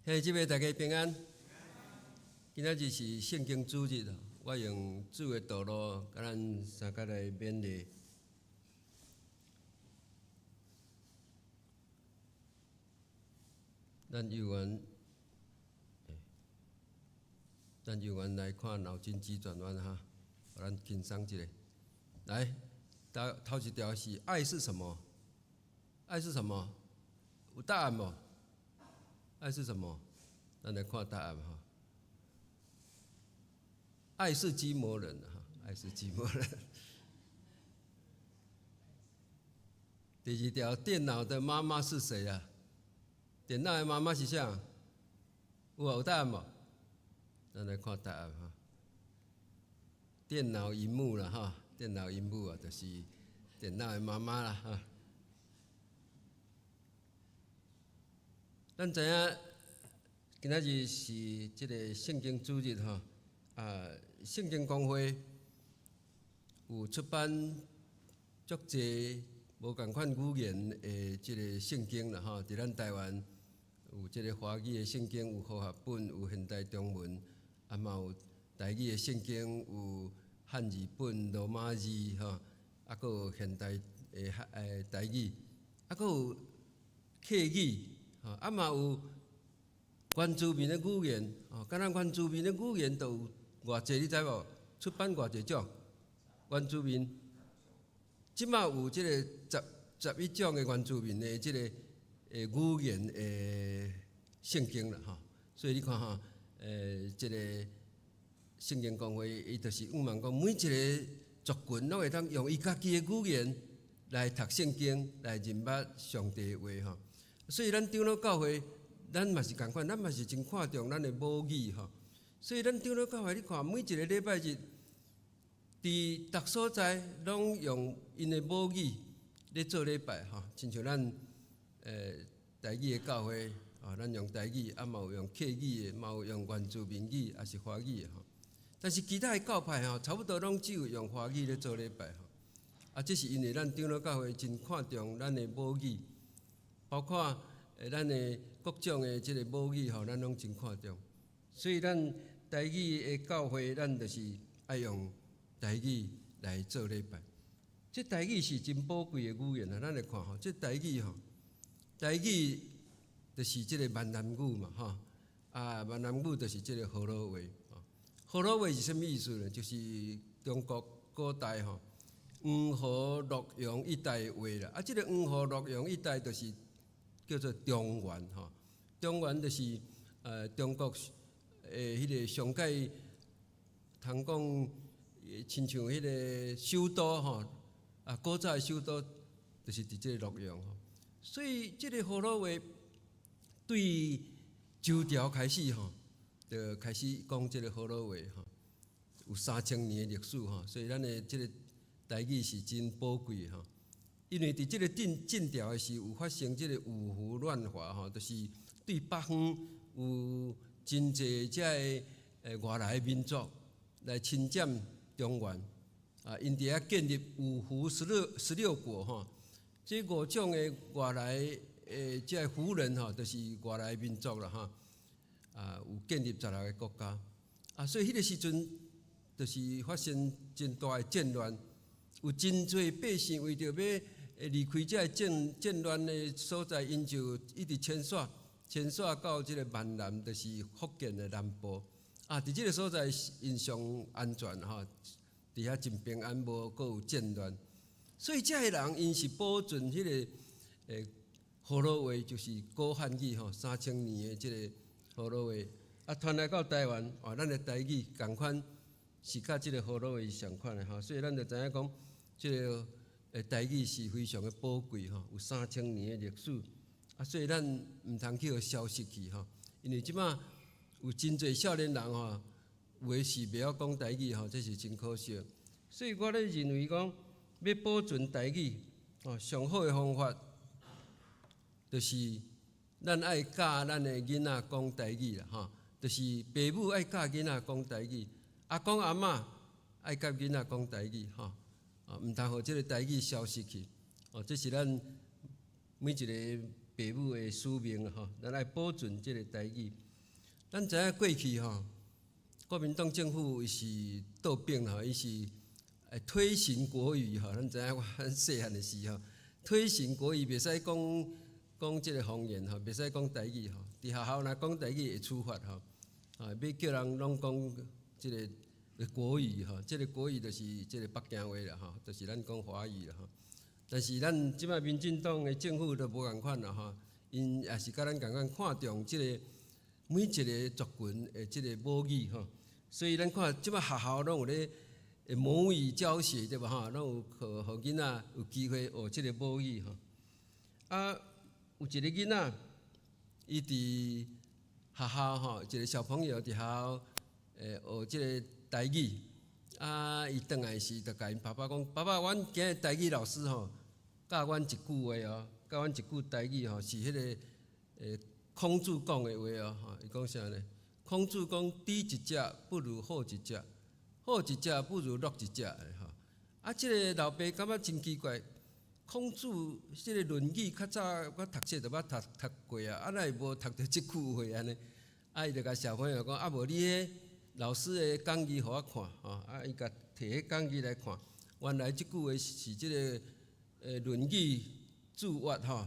兄弟姊妹，大家平安。今仔日是聖經主日，我用主的道路，共咱相共來勉勵。咱有緣，咱有緣來看腦筋急轉彎哈，予咱輕鬆一下。來，頭頭一條是愛是什麼？愛是什麼？有答案無？愛是什麼？咱來看答案哈。愛是寂寞人哈，愛是寂寞人。第二條，電腦的媽媽是誰啊？電腦的媽媽是啥？有啊，有答案無？咱來看答案哈。電腦螢幕啦哈，電腦螢幕啊，就是電腦的媽媽啦哈。咱知影今仔日是這個聖經主日吼，啊，聖經公會有出版足濟無仝款語言的這個聖經啦吼，佇咱台灣有這個華語的聖經，有和合本，有現代中文，啊嘛有台語的聖經，有漢字本、羅馬字吼，啊，閣有現代的台語，啊，閣有客語。吼，啊嘛有原住民的語言，吼，敢若原住民的語言都有偌濟，你知無？出版偌濟種原住民，這馬有這個11種的原住民的這個語言的聖經啦，吼。所以你看吼，這個聖經公會伊就是向望講，每一個族群攏會當用伊家己的語言來讀聖經，來認捌上帝的話，吼。所以咱長老教會，咱嘛是仝款，咱嘛是真看重咱的母語吼。所以咱長老教會，你看每一個禮拜日，佇逐所在攏用𪜶的母語咧做禮拜吼。親像咱台語的教會，吼，咱用台語，啊嘛有用客語的，嘛有用原住民語，抑是華語的吼。但是其他的教派吼，差不多攏只有用華語咧做禮拜吼。啊，這是因為咱長老教會真看重咱的母語。包括咱的各種的這個母語吼，咱攏真看重。所以咱台語的教會，咱就是愛用台語來做禮拜。這台語是真寶貴的語言啊！咱來看吼，這台語吼，台語就是這個閩南語嘛吼。啊，閩南語就是這個河洛話。河洛話是啥物意思呢？就是中國古代吼，黃河洛陽一帶的話啦。啊，這個黃河洛陽一帶就是。叫做中原吼，中原就是中國的彼個上蓋通講，親像彼個首都吼，啊古早的首都就是佇這個洛陽吼，所以這個河洛話對周朝開始吼，就開始講這個河洛話吼，有3000年的歷史吼，所以咱的這個台語是真寶貴吼。因為佇這個晉晉朝的時，有發生這個五胡亂華吼，就是對北方有真濟這个外來民族來侵佔中原，啊，𪜶佇遐建立五胡十六國吼，這五種的外來的這个胡人吼，就是外來民族啦吼，啊，有建立16個國家，啊，所以彼個時陣就是發生真大的戰亂，有真濟百姓為著欲離開這個戰亂的所在，𪜶就一直遷徙，遷徙到這個閩南，就是福建的南部。啊，佇這個所在𪜶上安全吼，佇遐真平安，無閣有戰亂。所以這个人𪜶是保存彼個河洛話，就是古漢語吼，3000年的這個河洛話。啊，傳來到台灣，哦，咱的台語仝款是佮這個河洛話相款的吼，所以咱就知影講這個。台語是非常的寶貴吼，有三千年的歷史，啊，所以咱毋通去予消失去吼，因為這馬有真濟少年人吼，有的是袂曉講台語吼，這是真可惜。所以我咧認為講，欲保存台語吼，上好的方法，就是咱愛教咱的囡仔講台語啦吼，就是爸母愛教囡仔講台語，阿公阿嬤愛佮囡仔講台語吼。啊，毋通予這個台語消失去。哦，這是咱每一個爸母的使命吼，咱愛保存這个台語。咱知影過去吼，國民黨政府伊是倒反吼，伊是推行國語吼。咱知影我咱細漢的時吼，推行國語袂使講講這个方言吼，袂使講台語吼。佇學校若講台語會處罰吼，啊，欲叫人攏講這个國語吼，這个國語就是這个北京話啦吼，就是咱講華語啦吼。但是咱這擺民進黨的政府都無仝款啦吼，𪜶也是佮咱仝款看重這个每一个族群的這个母語吼，所以咱看這擺學校攏有咧母語教學對無吼，攏有予囡仔有機會學這个母語吼。啊，有一个囡仔，伊佇學校吼，一个小朋友佇學校學這个台語，啊，伊轉來時就共𪜶爸爸講：爸爸，阮今日台語老師吼教阮一句話哦，教阮一句台語吼，是彼个孔子講的話哦，吼，伊講啥呢？孔子講：豬一食不如虎一食，虎一食不如鹿一食吼。啊，這个老爸感覺真奇怪，孔子這个《論語》較早我讀冊就捌讀讀過啊，啊，哪會無讀著這句話按呢？啊，伊就共小朋友講：啊，無你彼老師的講義予我看，吼，啊，伊共提彼講義來看，原來這句話是這个《論語》注曰吼。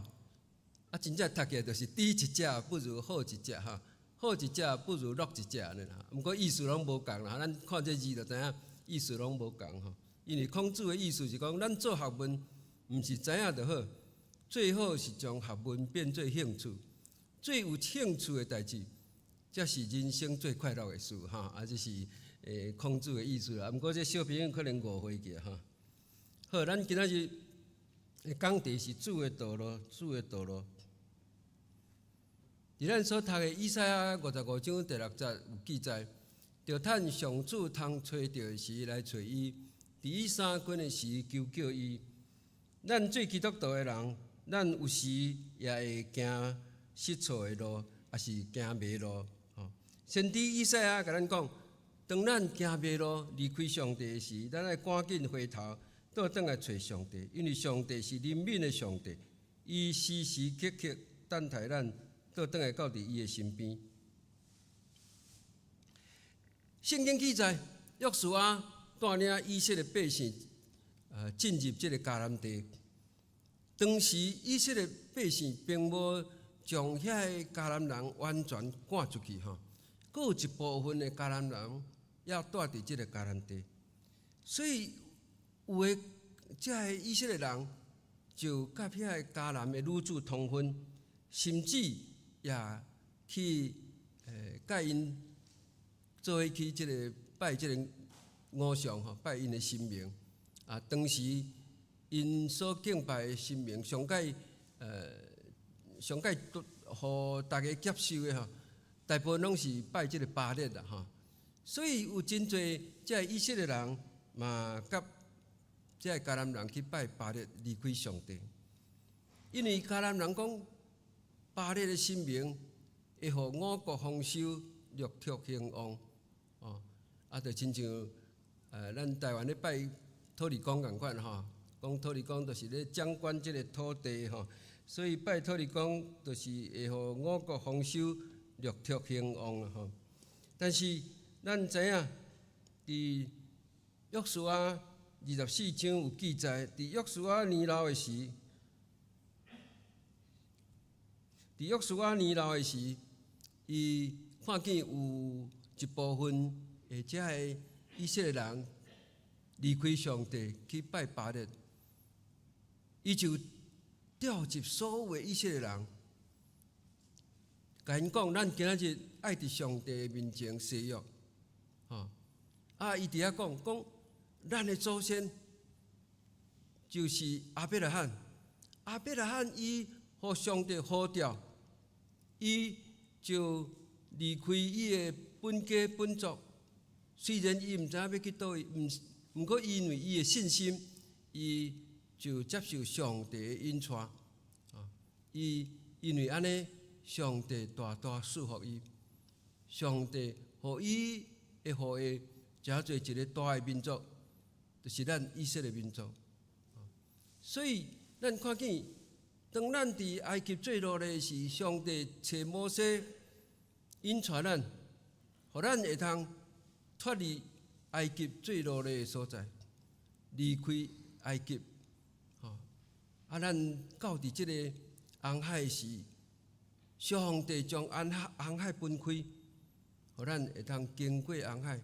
啊，真正讀起來就是豬一食不如虎一食吼，虎一食不如鹿一食按呢啦。毋過意思攏無仝啦，咱看這字就知影意思攏無仝吼。因為孔子的意思是講，咱做學問毋是知影就好，最好是將學問變做興趣，最有興趣的代誌，才是人生最快樂的事吼。啊，這是孔子的意思啦。毋過這小朋友可能誤會去吼。好，咱今仔日講題是主的道路，主的道路。佇咱所讀的以賽亞55章第6節有記載，著趁上主通揣著的時來揣伊，佇伊相近的時求叫伊。咱做基督徒的人，咱有時也會行失錯的路，抑是行迷路。吼，先知以賽亞共咱講，當咱行迷路離開上帝的時，咱愛趕緊回頭，倒轉來揣上帝，因為上帝是憐憫的上帝，伊時時刻刻等待咱倒轉來到佇伊的身邊。聖經記載，約書亞帶領以色列百姓，進入這个迦南地。當時以色列百姓並無將遐个迦南人完全趕出去，吼，閣有一部分的迦南人猶蹛佇這个迦南地，所以有的這个以色列人就佮遐个迦南的女子通婚，甚至也去佮𪜶做伙去這个拜這个偶像吼，拜𪜶的神明。啊，當時𪜶所敬拜的神明，上蓋都予大家接受的吼，大部分攏是拜這个巴力啦吼。所以有真濟這个以色列人嘛，佮這个迦南人去拜巴力，離開上帝。因為迦南人講巴力的神明會予五穀豐收、六畜興旺，哦，啊，就親像咱台灣咧拜土地公仝款吼，講土地公就是咧掌管這个土地吼，所以拜土地公就是會予五穀豐收、六畜興旺吼。但是咱知影，佇約書亞24章有記載，佇約書亞年老的時，佇約書亞年老的時，伊看見有一部分的這个以色列人離開上帝去拜巴力，伊就召集所有的以色列人，共𪜶講：咱今仔日愛佇上帝面前誓約，吼！啊，伊佇遐講講，咱的祖先就是亞伯拉罕，亞伯拉罕伊予上帝呼召，伊就離開伊的本家本族，雖然伊毋知影欲去佗位，毋過因為伊的信心，伊就接受上帝的引帶，啊，伊因為按呢，上帝大大賜福伊，上帝予伊的後裔成做一个大的民族，就是咱以色列民族。所以咱看見，當咱佇埃及做奴隸時，上帝揣摩西引帶咱，予咱會通脫離埃及做奴隸的所在，離開埃及。吼，啊，咱到佇這个紅海時，上帝將紅海紅海分開，予咱會通經過紅海，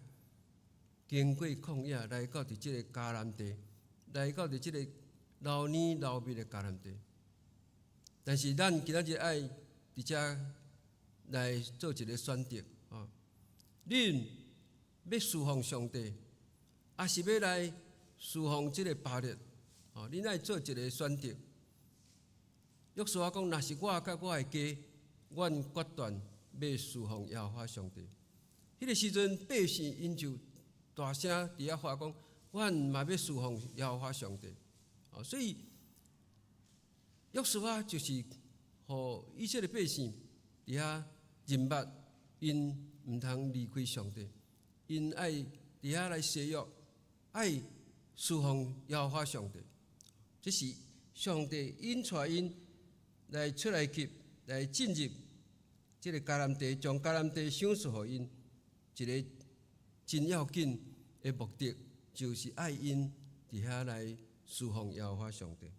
經過曠野，來到佇這个迦南地，來到佇這个流奶流蜜的迦南地。但是咱今仔日愛佇遮來做一个選擇，吼！恁欲事奉上帝，抑是欲來事奉這个巴力？吼！恁愛做一个選擇。約書亞講：若是我佮我的家，阮決斷欲事奉耶和華上帝。彼个時陣，百姓𪜶就大聲佇遐喊講：阮嘛欲事奉耶和華上帝。哦，所以約書亞就是予以色列百姓佇遐認捌，𪜶毋通離開上帝，𪜶愛佇遐來誓約，愛事奉耶和華上帝。這是上帝引帶𪜶來出埃及，來進入這个迦南地，將迦南地賞賜予𪜶，一个真要緊的目的，就是愛𪜶佇遐來事奉耶和華上帝。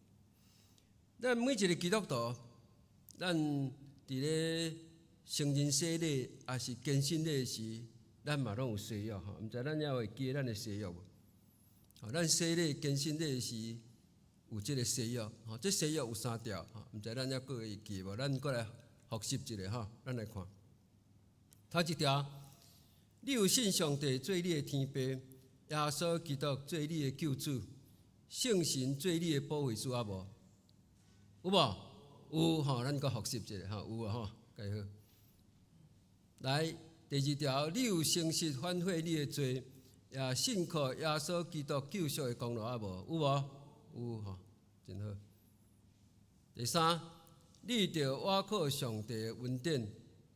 咱每一个基督徒，咱佇咧成人洗禮，抑是堅信禮時，咱嘛攏有誓約吼。毋知咱猶會記得咱的誓約無？吼，咱洗禮、堅信禮時有這个誓約，吼，這誓約有三條，吼，毋知咱猶閣會記無？咱閣來複習一下吼，咱來看。頭一條，你有信上帝做你的天父，耶穌基督做你的救主，聖神做你的保惠師啊無？有無？有吼，咱閣複習一下吼，有啊吼，蓋好。來，第二條，你有誠實反悔你的罪，也信靠耶穌基督救贖的功勞啊無？有無？有吼，真好。第三，你著倚靠上帝的恩典，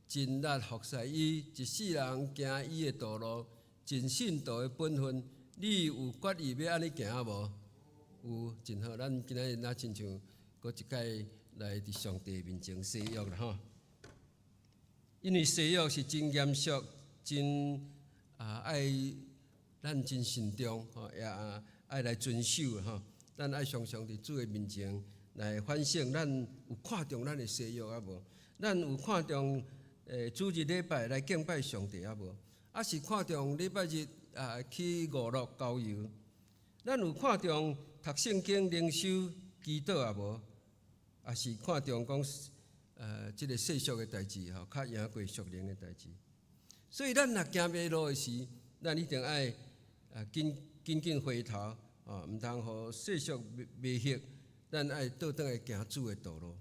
盡力服侍伊，一世人行伊的道路，盡信徒的本分。你有決意欲按呢行啊無？有，真好。咱今仔日若親像閣一擺來佇上帝面前誓約啦吼。因為誓約是真嚴肅，真啊愛咱真慎重吼，也愛來遵守吼。咱愛常常佇主的面前來反省，咱有看重咱的誓約啊無？咱有看重主日禮拜來敬拜上帝啊無？抑是看重禮拜日啊去娛樂郊遊？咱有看重讀聖經、靈修、祈禱啊無？抑是看重講這个世俗的代誌吼，較贏過屬靈的代誌？所以咱若行迷路的時，咱一定愛啊緊緊緊回頭啊，毋通予世俗迷惑，咱愛倒轉來行主的道路。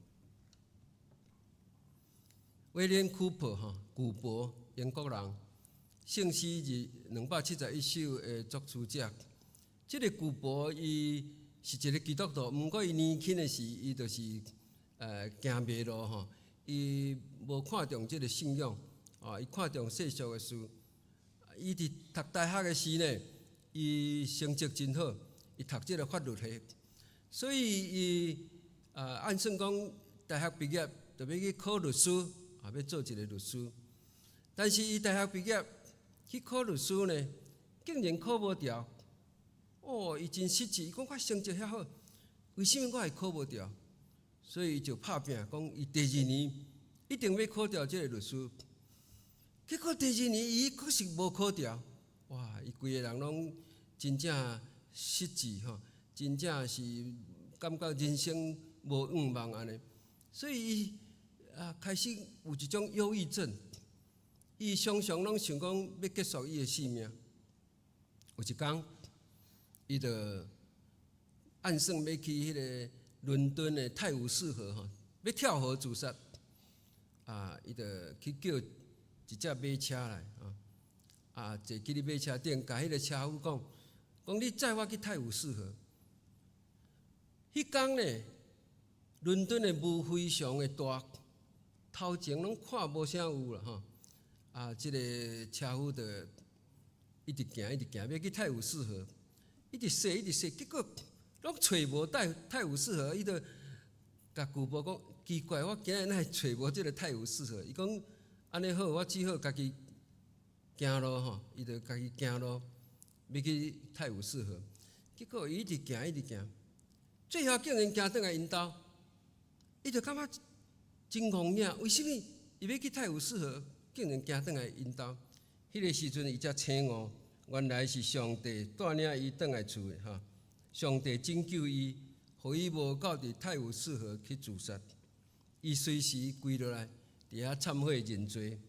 威廉庫珀吼，古柏，英國人，聖詩二271首的作詞者。這个古柏伊是一个基督徒，毋過伊年輕的時，伊就是行迷路吼，伊無看重這个信仰，啊，伊看重世俗的事。伊佇讀大學的時呢，伊成績真好，伊讀這个法律系，所以伊按算講大學畢業就欲去考律師，啊，欲做一个律師。但是伊大學畢業去考律師呢，竟然考無著。哦，伊真失志，伊講我成績遐好，為啥物我會考無著？所以伊就拍拚，講伊第二年一定欲考著這个律師。結果第二年伊閣是無考著，哇！伊規个人攏真正失志吼，真正是感覺人生無向望按呢。所以伊啊開始有一種憂鬱症，伊常常攏想講欲結束伊的性命。有一工，伊就按算欲去彼个倫敦的泰晤士河吼，欲跳河自殺。啊，伊就去叫一隻馬車來，啊，啊，坐佇咧馬車頂，共彼个車夫講，講你載我去泰晤士河。彼工呢，倫敦的霧非常的大，頭前攏看無啥有啦吼。啊，這个車夫就一直行，一直行，欲去泰晤士河，一直踅，一直踅，結果攏揣無泰晤士河，伊就共舊部講，奇怪，我今日哪會揣無這个泰晤士河？伊講按呢好，我只好家己行路吼，伊就家己行路，欲去泰晤士河。結果伊一直行，一直行，最後竟然行轉來𪜶兜，伊就感覺真戇影，為啥物伊欲去泰晤士河，竟然行轉來𪜶兜？彼个時陣伊才醒悟，原來是上帝帶領伊轉來厝的吼，上帝拯救伊，予伊無到佇泰晤士河去自殺。伊隨時跪落來，佇遐懺悔認罪。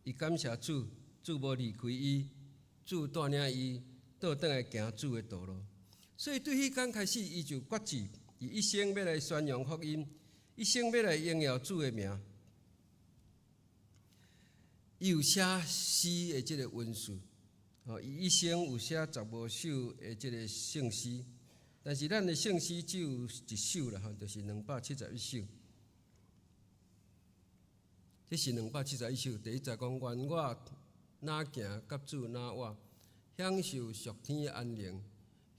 伊感謝主，主無離開伊，主帶領伊倒轉來行主的道路。所以對彼工開始，伊就決志，伊一生欲來宣揚福音，一生欲來榮耀主的名。伊有寫詩的這个恩賜，吼，伊一生有寫15首的這个聖詩，但是咱的聖詩只有一首啦，吼，就是271首。這是271首，第一節講願我若行佮主若活，享受屬天的安寧，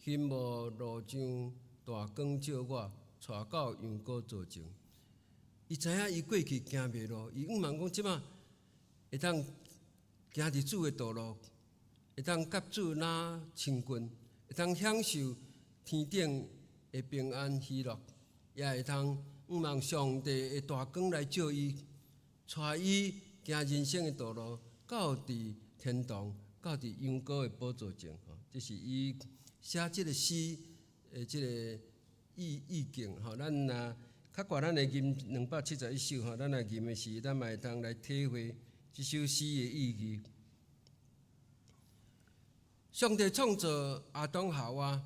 雲霧路上大光照我，帶到羊羔座前。伊知影伊過去行迷路，伊向望講這擺會當行佇主的道路，會當佮主若親近，會當享受天頂的平安喜樂，也會當向望上帝的大光來照伊，帶伊行人生的道路，到佇天堂，到佇羊羔的寶座前。吼，這是伊寫這个詩的這个意境。吼，咱若較懸咱來吟271首吼，咱來吟的時，咱嘛會當來體會這首詩的意義。上帝創造亞當夏娃，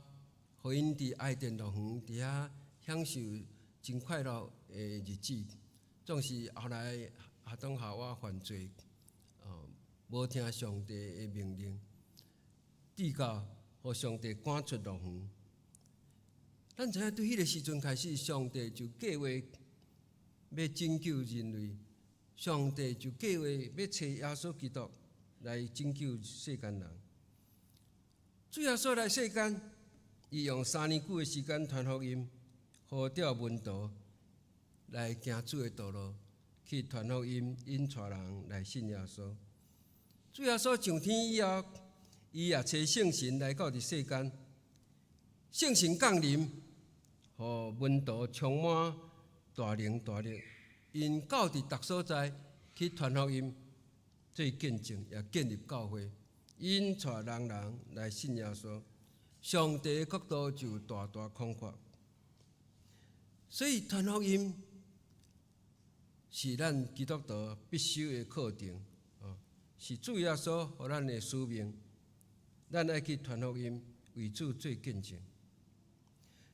予𪜶佇伊甸樂園佇遐享受真快樂的日子。總是後來亞當夏娃犯罪，哦，無聽上帝的命令，直到予上帝趕出樂園。咱知影對彼个時陣開始，上帝就計劃欲拯救人類，上帝就計劃欲差耶穌基督來拯救世間人。主耶穌來世間，伊用3年久的時間傳福音，呼召門徒來行主的道路，去傳福音，引帶人來信耶穌。主耶穌上天以後，伊也差聖神來到佇世間，聖神降臨，予門徒充滿大能大力，𪜶到佇逐所在去傳福音，做見證，也建立教會，引帶人人來信耶穌，上帝的國度就大大擴闊。所以傳福音是咱基督徒必修的課程，是主耶穌予咱的使命，咱愛去傳福音，為主做見證。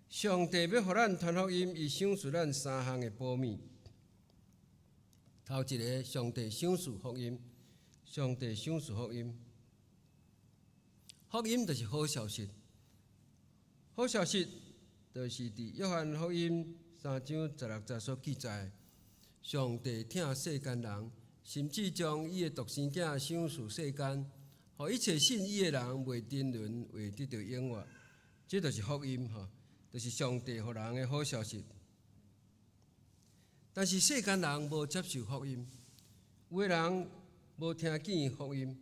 上帝欲予咱傳福音，伊賞賜咱三項的保物。頭一个，上帝賞賜福音，上帝賞賜福音，福音就是好消息。好消息就是佇約翰福音3章16節所記載，上帝疼世間人，甚至將伊的獨生囝賞賜世間，予一切信伊的人袂沉淪，會得著永活。這就是福音吼，就是上帝予人的好消息。但是世間人無接受福音，有的人無聽見福音，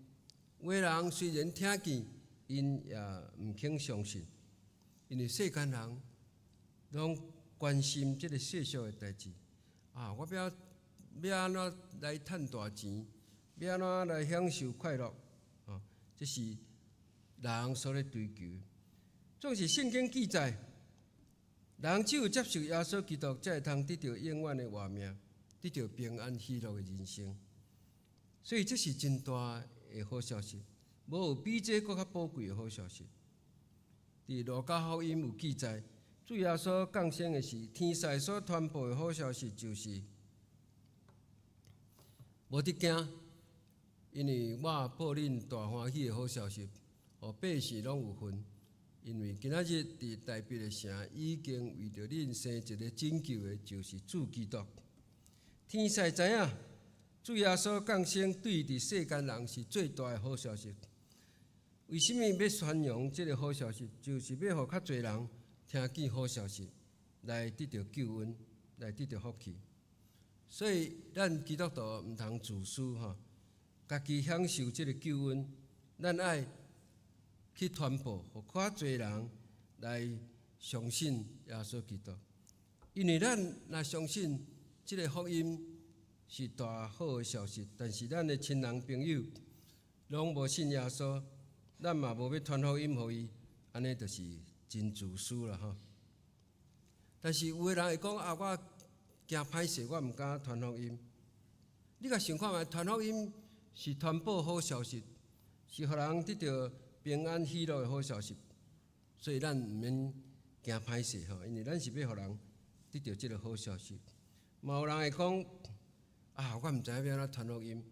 有的人雖然聽見，𪜶也毋肯相信，因為世間人攏關心這个世俗的代誌。啊，我欲欲按怎來趁大錢，欲按怎來享受快樂，啊，這是人所咧追求。總是聖經記載，人只有接受耶穌基督，才會通得著永遠的活命，得著平安喜樂的人生。所以這是真大的好消息，無有比這閣較寶貴的好消息。佇路加福音有記載，主耶穌降生的時，天使所傳播的好消息就是：無得驚，因為我報恁大歡喜的好消息，予百姓攏有份。因為今仔日佇大衛的城已經為著恁生一个拯救的，就是主基督。天使知影，主耶穌降生對佇世間人是最大的好消息。為啥物欲宣揚這个好消息？就是欲予較濟人聽見好消息，來得著救恩，來得著福氣。所以咱基督徒毋通自私吼，家己享受這个救恩，咱愛去傳播，予較濟人來相信耶穌基督。因為咱若相信這个福音是大好的消息，但是咱的親人朋友攏無信耶穌，咱嘛無欲傳福音予伊，按呢就是真自私啦吼。但是有的人會講啊，我驚歹勢，我毋敢傳福音。你共想看覓，傳福音是傳播好消息，是予人得著平安喜樂的好消息，所以咱毋免驚歹勢吼，因為咱是欲予人得著這个好消息。嘛有人會講啊，我毋知影欲按怎傳福音。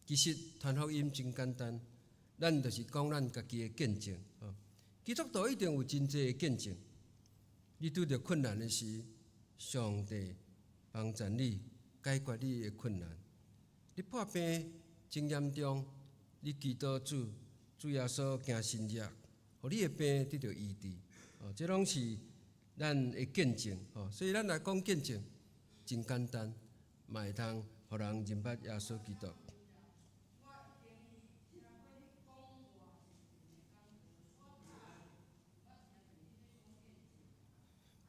其實傳福音真簡單，咱就是講咱家己的見證。吼，基督徒一定有真濟的見證。你拄著困難的時，上帝幫助你解決你的困難。你破病真嚴重，你祈禱主，主耶穌行神蹟，予你的病得著醫治。哦，這攏是咱的見證。吼，所以咱來講見證真簡單，嘛會通予人認捌耶穌基督。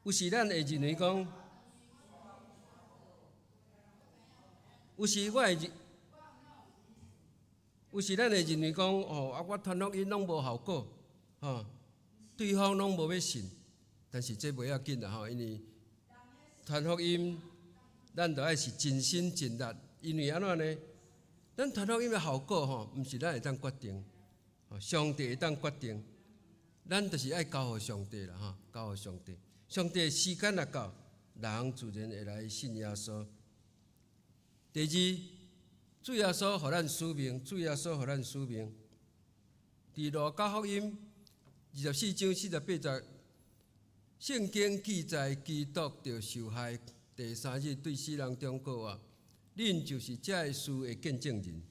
有時咱會認為講，有時我會認，有時咱會認為講，哦，啊，我傳福音攏無效果，吼，對方攏無欲信，但是這袂要緊啦，吼，因為傳福音，咱著愛是盡心盡力，因為按怎呢？咱傳福音的效果，吼，毋是咱會當決定，上帝會當決定，咱就是愛交予上帝啦，吼，交予上帝。上帝時間若到，人自然會來信耶穌。第二，主耶穌予咱使命，主耶穌予咱使命。佇路加福音24章48節，聖經記載基督著受害，第三日對死人中復活，恁就是這个事的見證人。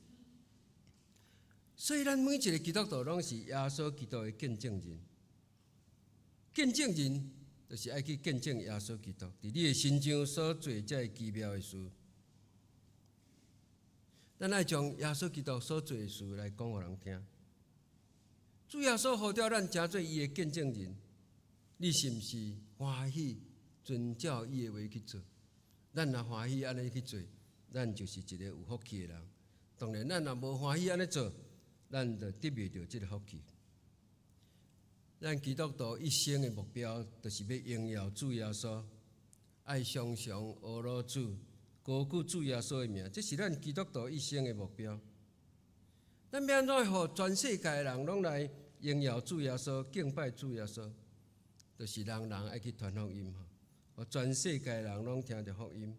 所以，咱每一个基督徒攏是耶穌基督的見證人。見證人就是愛去見證耶穌基督佇你的身上所做這个奇妙的事。咱愛將耶穌基督所做的事來講予人聽。主耶穌呼召咱成做伊的見證人，你是毋是歡喜遵照伊的話去做？咱若歡喜按呢去做，咱就是一个有福氣的人。當然，咱若無歡喜按呢做，咱就得袂著這个福氣。咱基督徒一生的目標，就是欲榮耀主耶穌，愛常常阿羅主，高舉主耶穌的名，這是咱基督徒一生的目標。咱欲按怎予全世界的人攏來榮耀主耶穌、敬拜主耶穌，就是人人愛去傳福音，予全世界的人攏聽著福音。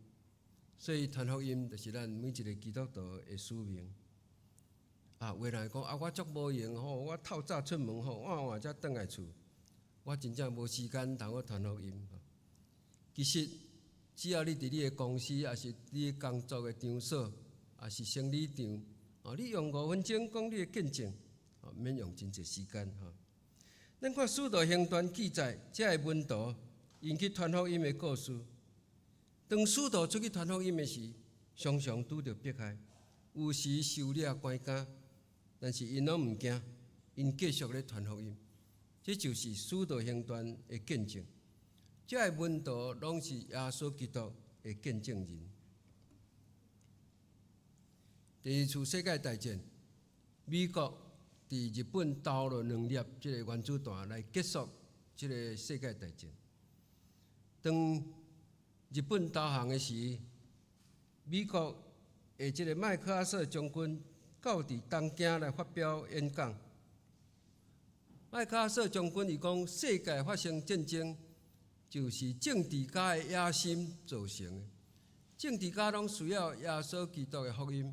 所以傳福音就是咱每一个基督徒的使命。啊，有的人會講啊，我足無閒吼，我透早出門吼，晚晚才轉來厝，我真正無時間通去傳福音。其實，只要你佇你的公司，抑是你工作的場所，抑是生理場，哦，你用5分鐘講你的見證，哦，免用真濟時間吼。咱看《使徒行傳》記載，這个門徒𪜶去傳福音的故事。當使徒出去傳福音的時，常常拄著迫害，有時受掠關監。但是𪜶攏毋驚，𪜶繼續咧傳福音。這就是使徒行傳的見證。這个門徒攏是耶穌基督的見證人。第二次世界大戰，美國佇日本投落兩粒這个原子彈來結束這个世界大戰。當日本投降的時，美國的這个麥克阿瑟將軍到佇東京來發表演講。麥克阿瑟將軍伊講，世界發生戰爭，就是政治家的野心造成的。政治家攏需要耶穌基督的福音，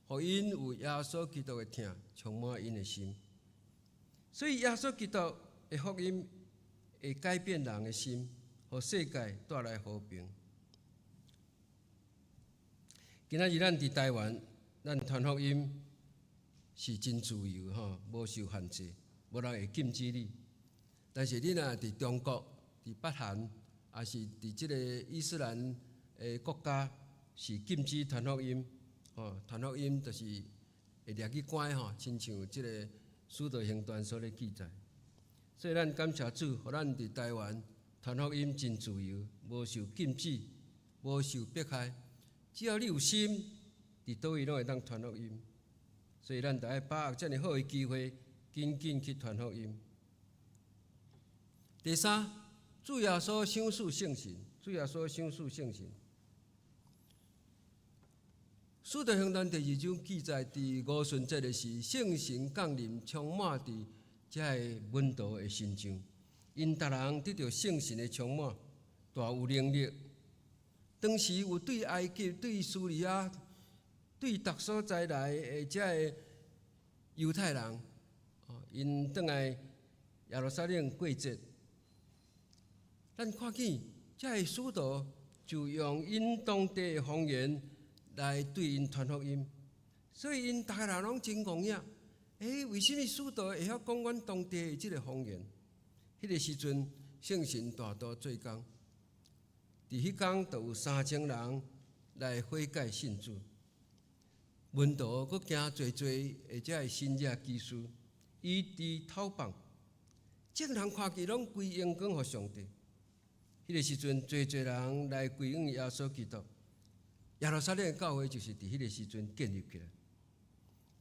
予𪜶有耶穌基督的疼充滿𪜶的心。所以耶穌基督的福音會改變人的心，予世界帶來和平。今仔日咱佇台灣，咱傳福音是真自由吼，無受限制，無人會禁止你。但是你若佇中國、佇北韓，抑是佇這个伊斯蘭的國家是禁止傳福音，吼，傳福音就是會掠去關吼，親像這个使徒行傳所咧記載。所以咱感謝主，予咱佇台灣傳福音真自由，無受禁止，無受迫害。只要你有心，佇佗位攏會當傳福音。所以咱著愛把握遮爾好的機會，緊緊去傳福音。第三，主耶穌賞賜聖神，主耶穌賞賜聖神。使徒行傳第二章記載，佇五旬節的時，聖神降臨，充滿佇遮个門徒的身上，𪜶逐人得著聖神的充滿，大有能力。當時有對埃及、對敘利亞、對逐所在來的遮个猶太人，哦，𪜶轉來耶路撒冷過節。咱看見遮个使徒就用𪜶當地的方言來對𪜶傳福音，所以𪜶逐个人攏真戇影。欸，為啥物使徒會曉講阮當地的這个方言？彼个時陣，聖神大大做工，佇彼工就有3000人來悔改信主。門徒閣行濟濟的遮个神蹟奇事，醫治頭放，眾人看見攏歸榮光予上帝。彼个時陣，濟濟人來歸向耶穌基督。耶路撒冷的教會就是佇彼个時陣建立起來。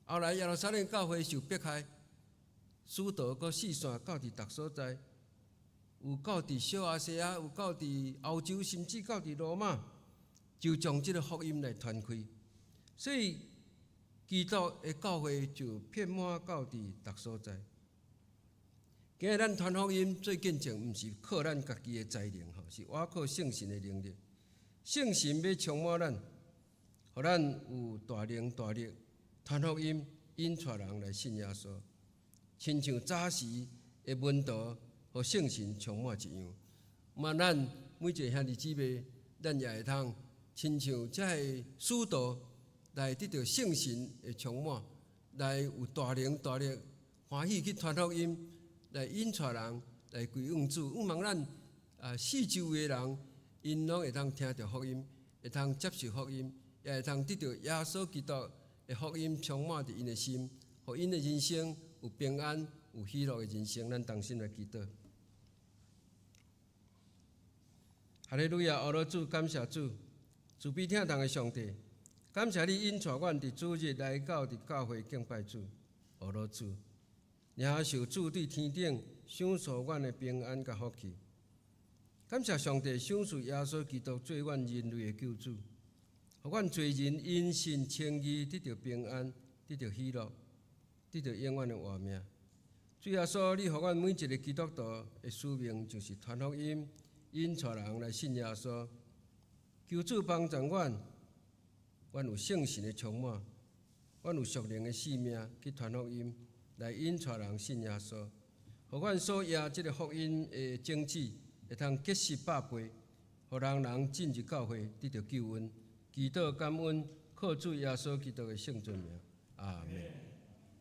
後來耶路撒冷教會受迫害，使徒閣四散到佇逐所在，有到佇小亞細亞，有到佇歐洲，甚至到佇羅馬，就將這个福音來傳開。所以基督的教會就遍滿到佇逐所在。今日咱傳福音做見證，毋是靠咱家己的才能，吼，是倚靠聖神的能力。聖神欲充滿咱，予咱有大能大力傳福音，引帶人來信耶穌，親像早時的門徒，予聖神充滿一樣。嘛，咱每一个兄弟姊妹，咱也會通親像這个使徒來得著聖神的充滿，來有大能大力，歡喜去傳福音，來引帶人來歸向主。向望咱啊四周圍的人，𪜶攏會當聽著福音，會當接受福音，也會當得著耶穌基督的福音充滿佇𪜶的心，予𪜶的人生有平安、有喜樂的人生。咱同心來祈禱。哈利路亞，阿羅主，感謝主，慈悲疼痛的上帝，感謝你引帶阮佇主日來到佇教會敬拜主，阿羅主，領受主對天頂賞賜阮的平安佮福氣。感謝上帝賞賜耶穌基督做阮人類的救主，予阮罪人因信稱義，得著平安，得著喜樂，得著永遠的活命。主耶穌，你予阮每一个基督徒的使命就是傳福音，引帶人來信耶穌。求主幫助阮，阮有聖神的充滿，阮有屬靈的使命去傳福音，來引帶人信耶穌。予阮所掖這个福音的種子，會通結實百倍，予人人進入教會，得著救恩。祈禱感恩，靠主耶穌基督的聖尊名，阿門。